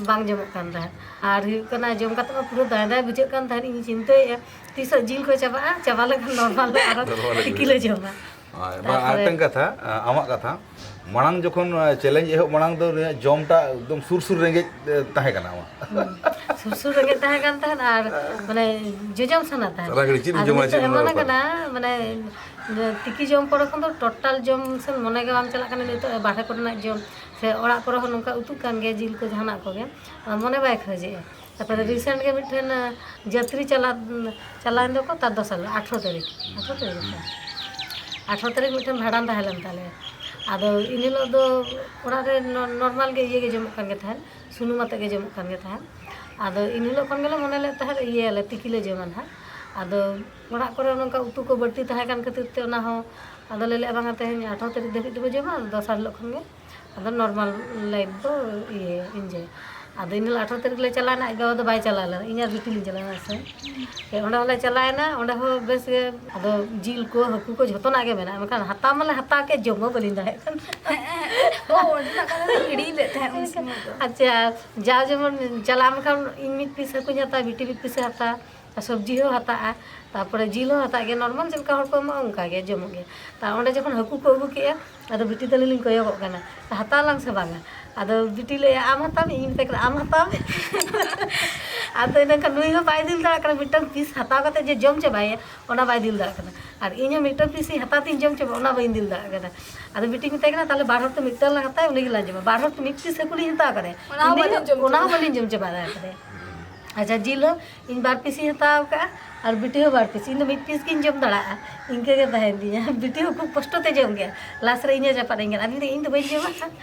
ᱵᱟᱝ ᱡᱚᱢᱚᱜ ᱠᱟᱱ ᱛᱟᱦᱮᱸᱫ᱾ ᱟᱨ ᱦᱩᱭᱩᱜ ᱠᱟᱱᱟ, ᱡᱚᱢ ᱠᱟᱛᱮ ᱢᱟ ᱯᱩᱨᱟᱹ ᱫᱟᱭ ᱫᱟᱭ ᱵᱩᱡᱷᱟᱹᱜ ᱠᱟᱱ ᱛᱟᱦᱮᱸᱫ, ᱤᱧ ᱪᱤᱱᱛᱟᱹᱭᱮᱫᱼᱟ ᱛᱤᱥᱚᱜ ᱡᱤᱞ ᱠᱚ ᱪᱟᱵᱟᱜᱼᱟ, ᱪᱟᱵᱟ ᱞᱮᱱᱠᱷᱟᱱ ᱱᱚᱨᱢᱟᱞ ᱞᱮ ᱟᱨᱚ ᱱᱚᱨᱢᱟᱞ ᱞᱮ ᱛᱤᱠᱤ ᱞᱮ ᱡᱚᱢᱟ᱾ ᱦᱳᱭ, ᱵᱟ, ᱟᱨ ᱛᱟᱨᱯᱚᱨᱮ ᱢᱤᱫᱴᱟᱝ ᱠᱟᱛᱷᱟ, ᱟ, ᱟᱢᱟᱜ ᱠᱟᱛᱷᱟ, ᱢᱟᱲᱟᱝ ᱡᱚᱠᱷᱚᱱ, ᱟ, ᱪᱮᱞᱮᱧᱡᱽ ᱮᱦᱚᱵ ᱢᱟᱲᱟᱝ ᱫᱚ ᱱᱤᱭᱟᱹ ᱡᱚᱢᱴᱟᱜ ᱮᱠᱫᱚᱢ ᱥᱩᱨ ᱥᱩᱨ ᱨᱮᱸᱜᱮᱡ, ᱮ, ᱛᱟᱦᱮᱸ ᱠᱟᱱᱟ ᱟᱢᱟᱜ᱾ ᱦᱩᱸ᱾ ᱥᱩᱨ ᱥᱩᱨ ᱨᱮᱸᱜᱮᱡ ᱛᱟᱦᱮᱸ ᱠᱟᱱ ᱛᱟᱦᱮᱸᱫ ᱟᱨ ᱢᱟᱱᱮ ᱡᱚᱡᱚᱢ ᱥᱟᱱᱟ ᱛᱟᱦᱮᱸᱫ᱾ ᱥᱟᱨᱟ ᱜᱷᱟᱹᱲᱤᱡ ᱪᱮᱫ ᱤᱧ ᱟᱫᱚ ᱡᱚᱢᱟ, ᱱᱤᱛᱚᱜ ᱪᱮᱫ ᱤᱧ ᱮᱢᱚᱱ ᱡᱚᱢᱟ ᱠᱟᱱᱟ, ᱵᱮᱯᱟᱨ᱾ ᱢᱟᱱᱮ ᱛᱤᱠᱤ ᱡᱚᱢ ᱯᱚᱨᱮ ᱠᱷᱚᱱ ᱫᱚ ᱴᱳᱴᱟᱞ ᱡᱚᱢ ᱥᱮᱫ ᱢᱚᱱᱮ ᱜᱮ ᱵᱟᱝ ᱪᱟᱞᱟᱜ ᱠᱟᱱᱟ᱾ ᱱᱤᱛᱚᱜ ᱵᱟᱦᱨᱮ ᱠᱚᱨᱮᱱᱟᱜ ᱡᱚᱢ ᱥᱮ ᱚᱲᱟᱜ ᱠᱚᱨᱮ ᱦᱚᱸ ᱱᱚᱝᱠᱟ ᱩᱛᱩᱜ ᱠᱟᱱ ᱜᱮᱭᱟ, ᱡᱤᱞ ᱠᱚ ᱡᱟᱦᱟᱱᱟᱜ ᱠᱚᱜᱮ, ᱟᱫᱚ ᱢᱚᱱᱮ ᱵᱟᱭ ᱠᱷᱚᱡᱮᱜᱼᱟ᱾ ᱛᱟᱨᱯᱚᱨᱮ ᱨᱤᱥᱮᱱᱴ ᱜᱮ ᱢᱤᱫᱴᱷᱮᱱ, ᱟ, ᱡᱟᱹᱛᱨᱤ ᱪᱟᱞᱟᱣ, ᱪᱟᱞᱟᱣᱮᱱ ᱫᱚᱠᱚ ᱛᱟᱨ ᱫᱚᱥᱟᱨ ᱦᱤᱞᱳᱜ, ᱟᱴᱷᱨᱚ ᱛᱟᱹᱨᱤᱠᱷ, ᱟᱴᱷᱨᱚ ᱛᱟᱹᱨᱤᱠᱷ ᱛᱚ? ᱟᱴᱷᱨᱚ ᱛᱟᱹᱨᱤᱠᱷ ᱢᱤᱫᱴᱷᱮᱱ ᱵᱷᱟᱸᱰᱟᱱ ᱛᱟᱦᱮᱸ ᱞᱮᱱ ᱛᱟᱞᱮᱭᱟ᱾ ᱟᱫᱚ ᱤᱱ ᱦᱤᱞᱳᱜ ᱫᱚ ᱚᱲᱟᱜ ᱨᱮ ᱱᱚ-, ᱱᱚᱨᱢᱟᱞ ᱜᱮ ᱤᱭᱟᱹ ᱜᱮ ᱡᱚᱢᱚᱜ ᱠᱟᱱ ᱜᱮ ᱛᱟᱦᱮᱸᱫ, ᱥᱩᱱᱩᱢ ᱟᱛᱮᱫ ᱜᱮ ᱡᱚᱢᱚᱜ ᱠᱟᱱ ᱜᱮ ᱛᱟᱦᱮᱸᱫ᱾ ᱟᱫᱚ ᱤᱱ ᱦᱤᱞᱳᱜ ᱠᱷᱚᱱ ᱜᱮᱞᱮ ᱢᱚᱱᱮ ᱞᱮᱫ ᱛᱟᱦᱮᱸᱫ, ᱤᱭᱟᱹᱭᱟᱞᱮ, ᱛᱤᱠᱤ ᱞᱮ ᱡᱚᱢᱟ ᱱᱟᱦᱟᱜ᱾ ᱟᱫᱚ ᱚᱲᱟᱜ ᱠᱚᱨᱮ ᱱᱚᱝᱠᱟ ᱩᱛᱩ ᱠᱚ ᱵᱟᱹᱲᱛᱤ ᱛᱟᱦᱮᱸ ᱠᱟᱱ ᱠᱷᱟᱹᱛᱤᱨ ᱛᱮ ᱚᱱᱟ ᱦᱚᱸ ᱟᱫᱚ ᱞᱮ ᱞᱟᱹᱭᱮᱫᱼᱟ, "ᱵᱟᱝᱟ, ᱛᱮᱦᱮᱧ ᱟᱴᱷᱟᱨᱚ ᱛᱟᱹᱨᱤᱠᱷ ᱫᱷᱟᱹᱵᱤᱡ ᱫᱚᱵᱚ ᱡᱚᱢᱟ, ᱟᱫᱚ ᱫᱚᱥᱟᱨ ᱦᱤᱞᱳᱜ ᱠᱷᱚᱱ ᱜᱮ ᱟᱫᱚ ᱱᱚᱨᱢᱟᱞ ᱞᱟᱭᱤᱯᱷ ᱵᱚ ᱤᱭᱟᱹ ᱤᱱᱡᱚᱭᱟ᱾" ᱟᱫᱚ ᱤᱱᱟᱹ ᱦᱤᱞᱳᱜ ᱟᱴᱷᱟᱨᱚ ᱛᱟᱹᱨᱤᱠᱷ ᱞᱮ ᱪᱟᱞᱟᱣᱮᱱᱟ, ᱟᱡ ᱵᱟᱵᱟ ᱫᱚ ᱵᱟᱭ ᱪᱟᱞᱟᱣ ᱞᱮᱱᱟ, ᱤᱧ ᱟᱨ ᱵᱤᱴᱤ ᱞᱤᱧ ᱪᱟᱞᱟᱣᱮᱱᱟ ᱥᱮ᱾ ᱚᱸᱰᱮ ᱦᱚᱸᱞᱮ ᱪᱟᱞᱟᱣᱮᱱᱟ, ᱚᱸᱰᱮ ᱦᱚᱸ ᱵᱮᱥ ᱜᱮ ᱟᱫᱚ ᱡᱤᱞ ᱠᱚ ᱦᱟᱹᱠᱩ ᱠᱚ ᱡᱷᱚᱛᱚᱱᱟᱜ ᱜᱮ ᱢᱮᱱᱟᱜᱼᱟ, ᱢᱮᱱᱠᱷᱟᱱ ᱦᱟᱛᱟᱣ ᱢᱟᱞᱮ ᱦᱟᱛᱟᱣ ᱠᱮᱫ, ᱡᱚᱢ ᱦᱚᱸ ᱵᱟᱹᱞᱤᱧ ᱫᱟᱲᱮᱭᱟᱜ ᱠᱟᱱᱟ᱾ ᱚ, ᱚᱸᱰᱮᱱᱟᱜ ᱠᱟᱛᱷᱟ ᱫᱚ ᱦᱤᱲᱤᱧ ᱞᱮᱫ ᱛᱟᱦᱮᱸᱫ ᱩᱱ ᱥᱚᱢᱚᱭ ᱫᱚ᱾ ᱟᱪᱪᱷᱟ, ᱡᱟᱣ ᱡᱮᱢᱚᱱ ᱪᱟᱞᱟᱣ ᱞᱮᱱᱠᱷᱟᱱ ᱤᱧ ᱢᱤᱫ ᱯᱤᱥ ᱦᱟᱹᱠᱩᱧ ᱦᱟᱛᱟᱣᱟ, ᱵᱤᱴᱤ ᱢᱤᱫ ᱯᱤᱥᱮ ᱦᱟᱛᱟᱣᱟ, ᱟᱨ ᱥᱚᱵᱽᱡᱤ ᱦᱚᱸ ᱦᱟᱛᱟᱜᱼᱟ, ᱛᱟᱨᱯᱚᱨᱮ ᱡᱤᱞ ᱦᱚᱸ ᱦᱟᱛᱟᱜ ᱜᱮᱭᱟ, ᱱᱚᱨᱢᱟᱞ ᱪᱮᱫ ᱞᱮᱠᱟ ᱦᱚᱲ ᱠᱚ ᱮᱢᱚᱜᱼᱟ ᱚᱱᱠᱟ ᱜᱮ ᱡᱚᱢᱚᱜ ᱜᱮᱭᱟ᱾ ᱛᱟ ᱚᱸᱰᱮ ᱡᱚᱠᱷᱚᱱ ᱦᱟᱹᱠᱩ ᱠᱚ ᱟᱹᱜᱩ ᱠᱮᱜᱼᱟ, ᱟᱫᱚ ᱵᱤᱴᱤ ᱛᱟᱹᱞᱤᱧ ᱞᱤᱧ ᱠᱚᱭᱚᱜᱚᱜ ᱠᱟᱱᱟ, "ᱦᱟᱛᱟᱣ ᱞᱟᱝ ᱥᱮ ᱵᱟᱝᱟ?" ᱟᱫᱚ ᱵᱤᱴᱤ ᱞᱟᱹᱭᱮᱜᱼᱟ, "ᱟᱢ ᱦᱟᱛᱟᱣ ᱢᱮ?" ᱤᱧ ᱢᱮᱛᱟᱭ ᱠᱟᱱᱟ, "ᱟᱢ ᱦᱟᱛᱟᱣ ᱢᱮ?" ᱟᱫᱚ ᱤᱱᱟᱹᱠᱷᱟᱱ ᱱᱩᱭ ᱦᱚᱸ ᱵᱟᱭ ᱫᱤᱞ ᱫᱟᱲᱮᱭᱟᱜ ᱠᱟᱱᱟ, ᱢᱤᱫᱴᱟᱝ ᱯᱤᱥ ᱦᱟᱛᱟᱣ ᱠᱟᱛᱮ ᱡᱮ ᱡᱚᱢ ᱪᱟᱵᱟᱭᱟ, ᱚᱱᱟ ᱵᱟᱭ ᱫᱤᱞ ᱫᱟᱲᱮᱭᱟᱜ ᱠᱟᱱᱟ᱾ ᱟᱨ ᱤᱧ ᱦᱚᱸ ᱢᱤᱫᱴᱟᱝ ᱯᱤᱥ ᱤᱧ ᱦᱟᱛᱟᱣ ᱛᱤᱧ ᱡᱚᱢ ᱪᱟᱵᱟ, ᱚᱱᱟ ᱵᱟᱹᱧ ᱫᱤᱞ ᱫᱟᱲᱮᱭᱟᱜ ᱠᱟᱱᱟ᱾ ᱟᱫᱚ ᱵᱤᱴᱤᱧ ᱢᱮᱛᱟᱭ ᱠᱟᱱᱟ, "ᱛᱟᱦᱞᱮ ᱵᱟᱨ ᱦᱚᱲ ᱛᱮ ᱢᱤᱫᱴᱟᱝ ᱞᱟᱝ ᱦᱟᱛᱟᱣᱟ, ᱩᱱᱤ ᱜᱮᱞᱟᱝ ᱡᱚᱢᱟ᱾" ᱵᱟᱨ ᱦᱚᱲ ᱛᱮ ᱢᱤᱫ ᱯᱤᱥ ᱦᱟᱹᱠᱩ ᱞᱤᱧ ᱦᱟᱛᱟᱣ ᱠᱟᱫᱟᱭ, ᱚᱱᱟ ᱦᱚᱸ ᱤᱧ ᱫᱚ ᱵᱟᱹᱞᱤᱧ ᱡᱚᱢ ᱚᱱᱟ ᱦᱚᱸ ᱪᱟᱵᱟ᱾ ᱵᱟᱹᱞᱤᱧ ᱡᱚᱢ ᱪᱟᱵᱟ ᱫᱟᱲᱮ ᱠᱟᱫᱟᱭᱟ᱾ ᱟᱪᱪᱷᱟ, ᱡᱤᱞ ᱦᱚᱸ ᱤᱧ ᱵᱟᱨ ᱯᱤᱥ ᱤᱧ ᱦᱟᱛᱟᱣ ᱠᱟᱜᱼᱟ ᱟᱨ ᱵᱤᱴᱤ ᱦᱚᱸ ᱵᱟᱨ ᱯᱤᱥ, ᱤᱧ ᱫᱚ ᱢᱤᱫ ᱯᱤᱥ ᱜᱤᱧ ᱡᱚᱢ ᱫᱟᱲᱮᱭᱟᱜᱼᱟ, ᱤᱧ ᱫᱚ ᱵᱟᱹᱧ ᱡᱚᱢᱟ᱾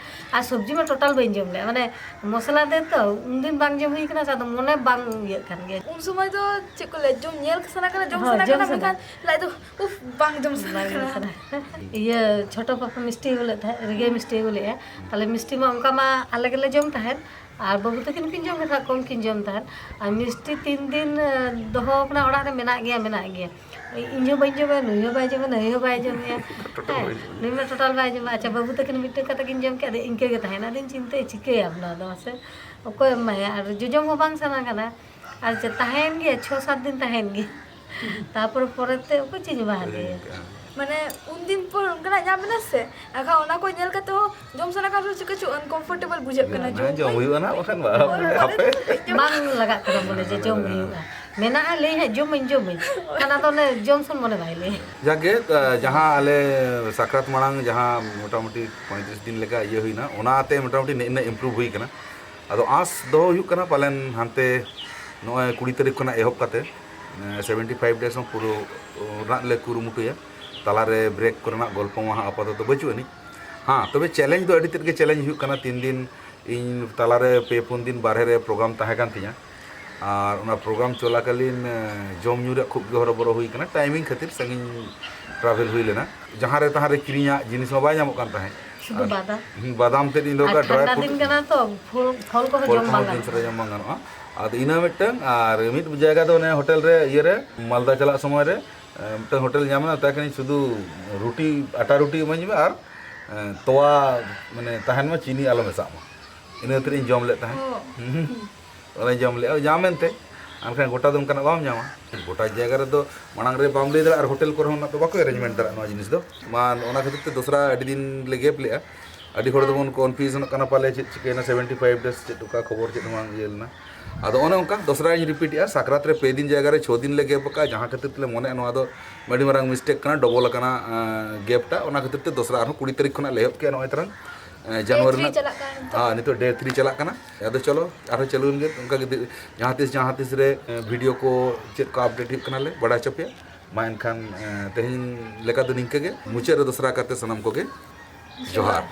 ᱟᱨ ᱥᱚᱵᱽᱡᱤ ᱢᱟ ᱴᱳᱴᱟᱞ ᱵᱟᱹᱧ ᱡᱚᱢ ᱞᱮᱫ, ᱢᱟᱱᱮ ᱢᱚᱥᱞᱟ ᱫᱮ ᱛᱚ ᱩᱱᱫᱤᱱ ᱵᱟᱝ ᱡᱚᱢ ᱦᱩᱭ ᱠᱟᱱᱟ ᱥᱮ, ᱟᱫᱚ ᱢᱚᱱᱮ ᱵᱟᱝ ᱤᱭᱟᱹᱜ ᱠᱟᱱ ᱜᱮᱭᱟ᱾ ᱩᱱ ᱥᱚᱢᱚᱭ ᱫᱚ ᱪᱮᱫ ᱠᱚ ᱞᱟᱹᱭᱟ, ᱡᱚᱢ ᱧᱮᱞ ᱥᱟᱱᱟ ᱠᱟᱱᱟ, ᱡᱚᱢ ᱦᱳᱭ, ᱥᱟᱱᱟ ᱡᱚᱢ ᱠᱟᱱᱟ, ᱥᱟᱱᱟ᱾ ᱢᱮᱱᱠᱷᱟᱱ ᱞᱟᱡ ᱫᱚ ᱩᱯᱷ, ᱵᱟᱝ ᱡᱚᱢ ᱥᱟᱱᱟ ᱵᱟᱝ ᱡᱚᱢ ᱠᱟᱱᱟ᱾ ᱥᱟᱱᱟ᱾ ᱤᱭᱟᱹ, ᱪᱷᱳᱴᱳ ᱯᱟᱯᱟ ᱢᱤᱥᱴᱤ ᱟᱹᱜᱩ ᱞᱮᱫ ᱛᱟᱦᱮᱸᱫ, ᱨᱤᱜᱟᱹᱭ ᱢᱤᱥᱴᱤ ᱟᱹᱜᱩ ᱞᱮᱫᱼᱟ᱾ ᱛᱟᱦᱞᱮ ᱢᱤᱥᱴᱤ ᱢᱟ ᱚᱱᱠᱟ ᱢᱟ ᱟᱞᱮ ᱜᱮᱞᱮ ᱡᱚᱢ ᱛᱟᱦᱮᱸᱫ, ᱟᱨ ᱵᱟᱹᱵᱩ ᱛᱟᱹᱠᱤᱱ ᱠᱤᱱ ᱡᱚᱢ ᱜᱮ ᱛᱟᱦᱮᱸᱫ, ᱠᱚᱢ ᱠᱤᱱ ᱡᱚᱢ ᱛᱟᱦᱮᱸᱫ᱾ ᱟᱨ ᱢᱤᱥᱴᱤ ᱛᱤᱱ ᱫᱤᱱ ᱮ, ᱫᱚᱦᱚ ᱠᱟᱱᱟ ᱚᱲᱟᱜ ᱨᱮ, ᱢᱮᱱᱟᱜ ᱜᱮᱭᱟ, ᱢᱮᱱᱟᱜ ᱜᱮᱭᱟ᱾ ᱤᱧ ᱦᱚᱸ ᱵᱟᱹᱧ ᱡᱚᱢᱟ, ᱱᱩᱭ ᱦᱚᱸ ᱵᱟᱭ ᱡᱚᱢᱟ, ᱱᱩᱭ ᱦᱚᱸ ᱵᱟᱭ ᱡᱚᱢᱮᱜᱼᱟ᱾ ᱴᱳᱴᱟᱞ ᱦᱮᱸ, ᱵᱟᱭ ᱡᱚᱢᱟ᱾ ᱱᱩᱭ ᱢᱟ ᱴᱳᱴᱟᱞ ᱵᱟᱭ ᱡᱚᱢᱟ᱾ ᱟᱪᱪᱷᱟ, ᱵᱟᱹᱵᱩ ᱛᱟᱹᱠᱤᱱ ᱢᱤᱫᱴᱮᱱ ᱠᱟᱛᱮ ᱠᱤᱱ ᱡᱚᱢ ᱠᱮᱫ, ᱟᱫᱚ ᱤᱱᱠᱟᱹ ᱜᱮ ᱛᱟᱦᱮᱸᱱᱟ᱾ ᱟᱫᱚᱧ ᱪᱤᱱᱛᱟᱹᱭᱟ, ᱪᱤᱠᱟᱹᱭᱟᱢ ᱱᱚᱣᱟ ᱫᱚ ᱢᱟᱥᱮ? ᱚᱠᱚᱭ ᱮᱢᱟᱭᱟ? ᱟᱨ ᱡᱚᱡᱚᱢ ᱦᱚᱸ ᱵᱟᱝ ᱥᱟᱱᱟ ᱠᱟᱱᱟ᱾ ᱟᱨ ᱪᱮᱫ ᱛᱟᱦᱮᱸᱭᱮᱱ ᱜᱮᱭᱟ, ᱪᱷᱚ ᱥᱟᱛ ᱫᱤᱱ ᱛᱟᱦᱮᱸᱭᱮᱱ ᱜᱮ᱾ ᱛᱟᱨᱯᱚᱨᱮ ᱯᱚᱨᱮᱛᱮ ᱚᱠᱚᱭ ᱪᱮᱫ ᱦᱚᱸ ᱵᱟᱝ ᱦᱟᱸᱰᱮᱭᱟ᱾ ᱢᱟᱱᱮ ᱩᱱᱫᱤᱱ ᱯᱚᱨ ᱚᱱᱠᱟᱱᱟᱜ ᱧᱟᱢ ᱮᱱᱟ ᱥᱮ, ᱟᱠᱷᱟᱱ ᱚᱱᱟ ᱠᱚ ᱧᱮᱞ ᱠᱟᱛᱮ ᱦᱚᱸ ᱡᱚᱢ ᱥᱟᱱᱟ ᱠᱟᱱ ᱨᱮᱦᱚᱸ ᱪᱮᱫ ᱠᱚ ᱪᱚ ᱟᱱᱠᱚᱢᱯᱷᱚᱨᱴᱮᱵᱚᱞ ᱵᱩᱡᱷᱟᱹᱜ ᱠᱟᱱᱟ᱾ ᱦᱮᱸ, ᱡᱚᱢ ᱦᱩᱭᱩᱜᱼᱟ ᱱᱟᱜ ᱵᱟᱠᱷᱟᱱ ᱵᱟ-, ᱦᱟᱯᱮ᱾ ᱵᱟᱝ ᱞᱟᱜᱟᱜ ᱠᱟᱱᱟ ᱢᱚᱱᱮ ᱡᱮ ᱡᱚᱢ ᱦᱩᱭᱩᱜᱼᱟ᱾ ᱢᱮᱱᱟᱜᱼᱟ, ᱞᱟᱹᱭ ᱦᱟᱸᱜ ᱡᱚᱢᱟᱹᱧ, ᱡᱚᱢᱟᱹᱧ᱾ ᱠᱷᱟᱱ ᱟᱫᱚ ᱚᱱᱮ ᱡᱚᱢ ᱥᱚᱢ ᱢᱚᱱᱮ ᱵᱟᱭ ᱞᱟᱹᱭᱟ᱾ ᱡᱟᱠᱜᱮ, ᱟ, ᱡᱟᱦᱟᱸ ᱟᱞᱮ ᱥᱟᱠᱨᱟᱛ ᱢᱟᱲᱟᱝ ᱡᱟᱦᱟᱸ ᱢᱚᱴᱟᱢᱩᱴᱤ ᱯᱚᱸᱭᱛᱨᱤᱥ ᱫᱤᱱ ᱞᱮᱠᱟ ᱤᱭᱟᱹ ᱦᱩᱭᱱᱟ, ᱚᱱᱟᱛᱮ ᱢᱚᱴᱟᱢᱩᱴᱤ ᱱᱮᱜᱼᱮ ᱱᱮᱜᱼᱮ ᱤᱢᱯᱨᱩᱵᱷ ᱦᱩᱭ ᱠᱟᱱᱟ᱾ ᱟᱫᱚ ᱟᱸᱥ ᱫᱚᱦᱚ ᱦᱩᱭᱩᱜ ᱠᱟᱱᱟ ᱯᱟᱞᱮᱱ ᱦᱟᱱᱛᱮ ᱱᱚᱜᱼᱚᱭ ᱠᱩᱲᱤ ᱛᱟᱹᱨᱤᱠᱷ ᱠᱷᱚᱱᱟᱜ ᱮᱦᱚᱵ ᱠᱟᱛᱮ, ᱮ, ᱥᱮᱵᱷᱮᱱᱴᱤ ᱯᱷᱟᱭᱤᱵᱷ ᱰᱮᱡᱽ ᱦᱚᱸ ᱯᱩᱨᱟᱹ ᱨᱟᱜ ᱞᱮ ᱠᱩᱨᱩᱢᱩᱴᱩᱭᱟ᱾ ᱛᱟᱞᱟᱨᱮ ᱵᱨᱮᱠ ᱠᱚᱨᱮᱱᱟᱜ ᱜᱚᱞᱯᱚ ᱢᱟ ᱦᱟᱸᱜ ᱟᱯᱟᱛᱚᱛᱚ ᱵᱟᱹᱪᱩᱜ ᱟᱹᱱᱤᱡ᱾ ᱦᱮᱸ, ᱛᱚᱵᱮ ᱪᱮᱞᱮᱧᱡᱽ ᱫᱚ ᱟᱹᱰᱤ ᱛᱮᱫ ᱜᱮ ᱪᱮᱞᱮᱧᱡᱽ ᱦᱩᱭᱩᱜ ᱠᱟᱱᱟ᱾ ᱛᱤᱱ ᱫᱤᱱ ᱤᱧ ᱛᱟᱞᱟᱨᱮ ᱯᱮ ᱯᱩᱱ ᱫᱤᱱ ᱵᱟᱨᱦᱮ ᱨᱮ ᱯᱨᱳᱜᱨᱟᱢ ᱛᱟᱦᱮᱸ ᱠᱟᱱ ᱛᱤᱧᱟᱹ᱾ ᱟᱨ ᱚᱱᱟ ᱯᱨᱳᱜᱨᱟᱢ ᱪᱚᱞᱟᱠᱟᱞᱤᱱ ᱡᱚᱢ ᱧᱩ ᱨᱮᱭᱟᱜ ᱠᱷᱩᱵ ᱜᱮ ᱦᱚᱨᱚᱵᱚᱨᱚ ᱦᱩᱭ ᱠᱟᱱᱟ, ᱴᱟᱭᱢᱤᱝ ᱠᱷᱟᱹᱛᱤᱨ ᱥᱟᱺᱜᱤᱧ ᱴᱨᱟᱵᱷᱮᱞ ᱦᱩᱭ ᱞᱮᱱᱟ᱾ ᱡᱟᱦᱟᱸ ᱨᱮ ᱛᱟᱦᱟᱸ ᱨᱮ ᱠᱤᱨᱤᱧᱟᱜ ᱡᱤᱱᱤᱥ ᱢᱟ ᱵᱟᱭ ᱧᱟᱢᱚᱜ ᱠᱟᱱ ᱛᱟᱦᱮᱸᱫ᱾ ᱵᱟᱫᱟᱢ ᱛᱮᱫ ᱤᱧ ᱫᱚᱦᱚ ᱠᱟᱜᱼᱟ, ᱰᱨᱟᱭ ᱯᱷᱨᱩᱴ᱾ ᱫᱤᱱ ᱠᱟᱱᱟ ᱛᱚ, ᱯᱷᱚᱞ ᱠᱚᱦᱚᱸ ᱡᱚᱢ ᱵᱟᱝ ᱜᱟᱱᱚᱜᱼᱟ᱾ ᱡᱚᱢ ᱵᱟᱝ ᱜᱟᱱᱚᱜᱼᱟ᱾ ᱟᱫᱚ ᱤᱱᱟᱹ ᱢᱤᱫᱴᱟᱝ, ᱟᱨ ᱢᱤᱫ ᱡᱟᱭᱜᱟ ᱫᱚ ᱚᱱᱮ ᱦᱳᱴᱮᱞ ᱨᱮ, ᱤᱭᱟᱹ ᱨᱮ, ᱢᱟᱞᱫᱟ ᱪᱟᱞᱟᱜ ᱥᱚᱢᱚᱭ ᱨᱮ ᱢᱤᱫᱴᱟᱝ ᱦᱳᱴᱮᱞ ᱧᱟᱢ ᱮᱱᱟ, ᱢᱮᱛᱟᱭ ᱠᱟᱹᱱᱟᱹᱧ, "ᱥᱩᱫᱷᱩ ᱨᱩᱴᱤ, ᱟᱴᱟ ᱨᱩᱴᱤ ᱤᱢᱟᱹᱧ ᱢᱮ ᱟᱨ ᱛᱚᱣᱟ ᱢᱟᱱᱮ ᱛᱟᱦᱮᱱ ᱢᱟ, ᱪᱤᱱᱤ ᱟᱞᱚ ᱢᱮᱥᱟᱜ ᱢᱟ᱾" ᱤᱱᱟᱹ ᱠᱷᱟᱹᱛᱤᱨ ᱤᱧ ᱡᱚᱢ ᱞᱮᱫ ᱛᱟᱦᱮᱸᱫ᱾ ᱚᱱᱟᱧ ᱡᱚᱢ ᱞᱮᱫᱼᱟ, ᱧᱟᱢ ᱮᱱᱛᱮ᱾ ᱢᱮᱱᱠᱷᱟᱱ ᱜᱚᱴᱟ ᱫᱚ ᱚᱱᱠᱟᱱᱟᱜ ᱵᱟᱢ ᱧᱟᱢᱟ᱾ ᱜᱚᱴᱟ ᱡᱟᱭᱜᱟ ᱨᱮᱫᱚ ᱢᱟᱲᱟᱝ ᱨᱮ ᱵᱟᱢ ᱞᱟᱹᱭ ᱫᱟᱲᱮᱭᱟᱜᱼᱟ, ᱟᱨ ᱦᱳᱴᱮᱞ ᱠᱚᱨᱮ ᱦᱚᱸ ᱩᱱᱟᱹᱜ ᱫᱚ ᱵᱟᱠᱚ ᱮᱨᱮᱧᱡᱽᱢᱮᱱᱴ ᱫᱟᱲᱮᱭᱟᱜᱼᱟ ᱱᱚᱣᱟ ᱡᱤᱱᱤᱥ ᱫᱚ᱾ ᱢᱟ, ᱚᱱᱟ ᱠᱷᱟᱹᱛᱤᱨ ᱛᱮ ᱫᱚᱥᱨᱟ ᱟᱹᱰᱤ ᱫᱤᱱ ᱞᱮ ᱜᱮᱯ ᱞᱮᱫᱼᱟ᱾ ᱟᱹᱰᱤ ᱦᱚᱲ ᱫᱚᱵᱚᱱ ᱠᱚᱱᱯᱷᱤᱭᱩᱡᱽᱚᱜ ᱠᱟᱱᱟ, ᱯᱟᱞᱮ ᱪᱮᱫ ᱪᱤᱠᱟᱹᱭᱮᱱᱟ, ᱥᱮᱵᱷᱮᱱᱴᱤ ᱯᱷᱟᱭᱤᱵᱷ ᱰᱮᱡᱽ ᱪᱮᱫ ᱚᱠᱟ ᱠᱷᱚᱵᱚᱨ ᱪᱮᱫ ᱦᱚᱸ ᱵᱟᱝ ᱤᱭᱟᱹ ᱞᱮᱱᱟ᱾ ᱟᱫᱚ ᱚᱱᱮ ᱚᱱᱠᱟ ᱫᱚᱥᱨᱟᱧ ᱨᱤᱯᱤᱴᱮᱜᱼᱟ, ᱥᱟᱠᱨᱟᱛ ᱨᱮ ᱯᱮ ᱫᱤᱱ ᱡᱟᱭᱜᱟ ᱨᱮ ᱪᱷᱚ ᱫᱤᱱ ᱞᱮ ᱜᱮᱯ ᱟᱠᱟᱫᱼᱟ, ᱡᱟᱦᱟᱸ ᱠᱷᱟᱹᱛᱤᱨ ᱛᱮᱞᱮ ᱢᱚᱱᱮᱭᱟ ᱱᱚᱣᱟ ᱫᱚ ᱟᱹᱰᱤ ᱢᱟᱨᱟᱝ ᱢᱤᱥᱴᱮᱠ ᱠᱟᱱᱟ, ᱰᱚᱵᱚᱞ ᱟᱠᱟᱱᱟ ᱜᱮᱯᱴᱟ᱾ ᱚᱱᱟ ᱠᱷᱟᱹᱛᱤᱨ ᱛᱮ ᱫᱚᱥᱨᱟ ᱟᱨᱦᱚᱸ ᱠᱩᱲᱤ ᱛᱟᱹᱨᱤᱠᱷ ᱠᱷᱚᱱᱟᱜ ᱞᱮ ᱮᱦᱚᱵ ᱠᱮᱜᱼᱟ ᱱᱚᱜᱼᱚᱭ ᱛᱟᱨᱟᱝ ᱡᱟᱱᱩᱣᱟᱨᱤ ᱨᱮᱱᱟᱜ᱾ ᱪᱟᱞᱟᱜ ᱠᱟᱱᱟ ᱱᱤᱛᱚᱜ᱾ ᱦᱮᱸ, ᱱᱤᱛᱚᱜ ᱰᱮ ᱛᱷᱨᱤ ᱪᱟᱞᱟᱜ ᱠᱟᱱᱟ᱾ ᱟᱫᱚ ᱪᱚᱞᱚ, ᱟᱨᱦᱚᱸ ᱪᱟᱹᱞᱩᱭᱮᱱ ᱜᱮ ᱚᱱᱠᱟ ᱜᱮ᱾ ᱡᱟᱦᱟᱸ ᱛᱤᱥ, ᱡᱟᱦᱟᱸ ᱛᱤᱥ ᱨᱮ ᱵᱷᱤᱰᱤᱭᱳ ᱠᱚ ᱪᱮᱫ ᱠᱚ ᱟᱯᱰᱮᱴ ᱦᱩᱭᱩᱜ ᱠᱟᱱᱟ, ᱞᱮ ᱵᱟᱲᱟᱭ ᱦᱚᱪᱚ ᱯᱮᱭᱟ᱾ ᱢᱟ ᱮᱱᱠᱷᱟᱱ ᱛᱮᱦᱮᱧ ᱞᱮᱠᱟ ᱫᱚ ᱱᱤᱝᱠᱟᱹ ᱜᱮ᱾ ᱢᱩᱪᱟᱹᱫ ᱨᱮ ᱫᱚᱥᱨᱟ ᱠᱟᱛᱮ ᱥᱟᱱᱟᱢ ᱠᱚᱜᱮ ᱡᱚᱦᱟᱨ᱾